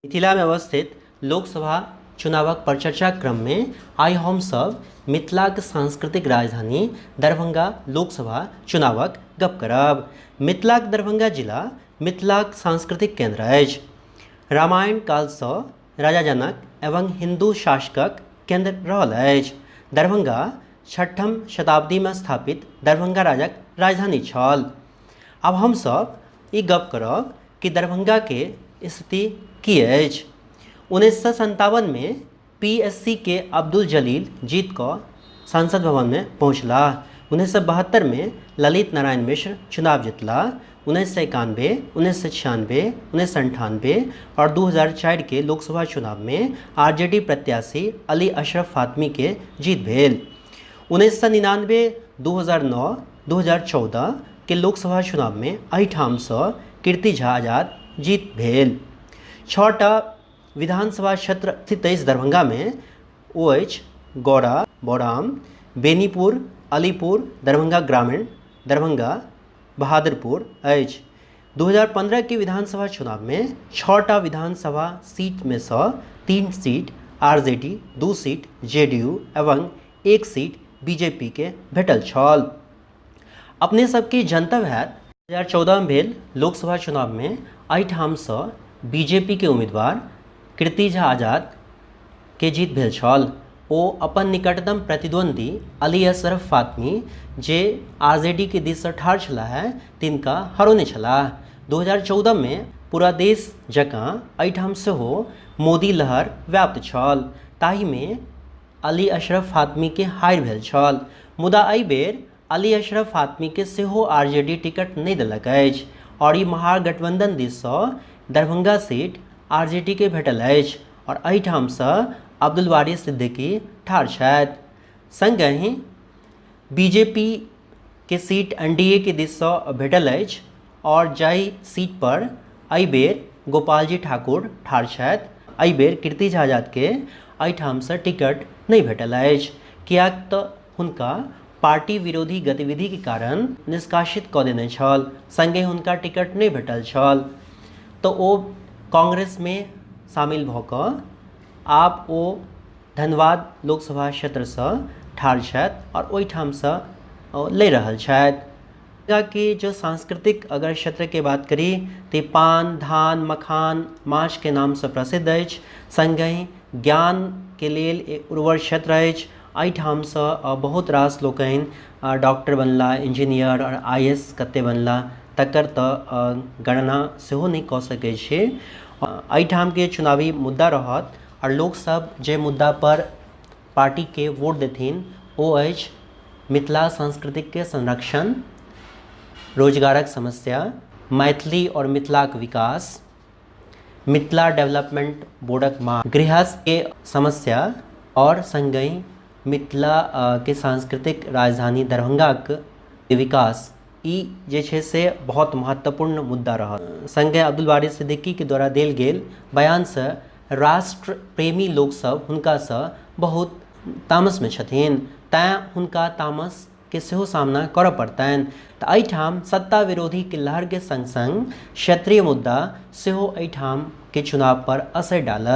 मिथिलामे अवस्थित लोकसभा चुनावक परिचर्चा क्रममे आइ हमसभ मिथिलाक सांस्कृतिक राजधानी दरभंगा लोकसभा चुनावक गप करब। मिथिलाक दरभंगा जिला मिथिलाक सांस्कृतिक केन्द्र अछि। रामायण कालसँ राजा जनक एवं हिन्दू शासकक केन्द्र रहल अछि। दरभंगा छठम शताब्दीमे स्थापित दरभंगा राजक राजधानी छल। आब हमसभ ई गप करब कि दरभंगाके स्थिति की अछि। 1957मे पी एस सी के अब्दुल जलील जीत कऽ संसद भवनमे पहुँचलाह। 1972मे ललित नारायण मिश्र चुनाव जितलाह। 1991, 1996, 1998 आओर 2004 के लोकसभा चुनावमे आरजेडी प्रत्याशी अली अशरफ फातमीके जीत भेल। 1999, 2009, 2014 के लोकसभा चुनावमे एहिठामसँ कीर्ति झा आजाद जीत भेल। 6टा विधानसभा क्षेत्र स्थित अछि दरभंगामे, ओ अछि गौरा, बौराम, बेनीपुर, अलीपुर, दरभंगा ग्रामीण, दरभंगा, बहादुरपुर अछि। 2015 के विधानसभा चुनावमे 6टा विधानसभा सीटमे सँ 3 seat RJD, 2 seat JDU एवं 1 सीट बीजेपीके भेटल छल। अपने सबके जनतब हैत 2014 मे भेल लोकसभा चुनावमे एहिठामसँ बीजेपीके उम्मीदवार कीर्ति झा आजादके जीत भेल छल। ओ अपन निकटतम प्रतिद्वंदी अली अशरफ फातमी जे आरजेडीके दिससँ ठाढ़ छलाह तिनका हरौने छलाह। 2014 मे पूरा देश जकाँ एहिठाम सेहो मोदी लहर व्याप्त छल, ताहिमे अली अशरफ फातमीके हारि भेल छल। मुदा एहि बेर अली अशरफ फातमीके सेहो आरजेडी टिकट नहि देलक अछि आओर ई महागठबंधन दिससँ दरभंगा सीट आरजेडीके भेटल अछि आओर एहिठामसँ अब्दुल बारी सिद्दीकी ठाढ़ छथि। संगहि बीजेपी के सीट एनडीए के दिससँ भेटल अछि आओर जाहि सीट पर एहि बेर गोपालजी ठाकुर ठाढ़ छथि, एहि बेर कीर्ति झा आजादके एहिठामसँ टिकट नहि भेटल अछि, किएक तऽ हुनका पार्टी विरोधी गतिविधिके कारण निष्कासित कऽ देने छल, सङ्गे हुनका टिकट नहि भेटल छल, तऽ ओ कांग्रेसमे शामिल भऽ कऽ आब ओ धनबाद लोकसभा क्षेत्रसँ ठाढ़ छथि आओर ओहिठामसँ लड़ि रहल छथि। के जो सांस्कृतिक अगर क्षेत्रके बात करी तऽ पान, धान, मखान, माछके नामसँ प्रसिद्ध अछि। सङ्गहि ज्ञानके लेल एक उर्वर क्षेत्र अछि। एहिठामसँ बहुत रास लोकनि डॉक्टर बनला, इंजीनियर आओर I S कतेक बनला तकर तऽ गणना सेहो नहि कऽ सकै छी। एहिठामके चुनावी मुद्दा रहत आओर लोकसभ जे मुद्दापर पार्टीके वोट देथिन ओ अछि मिथिला संस्कृतिके संरक्षण, रोजगारक समस्या, मैथिली आओर मिथिलाक विकास, मिथिला डेवलपमेंट बोर्डक मांग, गृहस्थके समस्या आओर सङ्गहि मिथिलाके सांस्कृतिक राजधानी दरभंगाक विकास। ई जे छै से बहुत महत्वपूर्ण मुद्दा रहल। सङ्गे अब्दुल बारी सिद्दीकीके द्वारा देल गेल बयानसँ राष्ट्र प्रेमी लोकसभ हुनकासँ बहुत तामसमे छथिन, तैँ हुनका तामसके सेहो सामना करऽ पड़तनि। तऽ एहिठाम सत्ता विरोधीके लहरके सङ्ग सङ्ग क्षेत्रीय मुद्दा सेहो एहिठामके चुनावपर असरि डालत।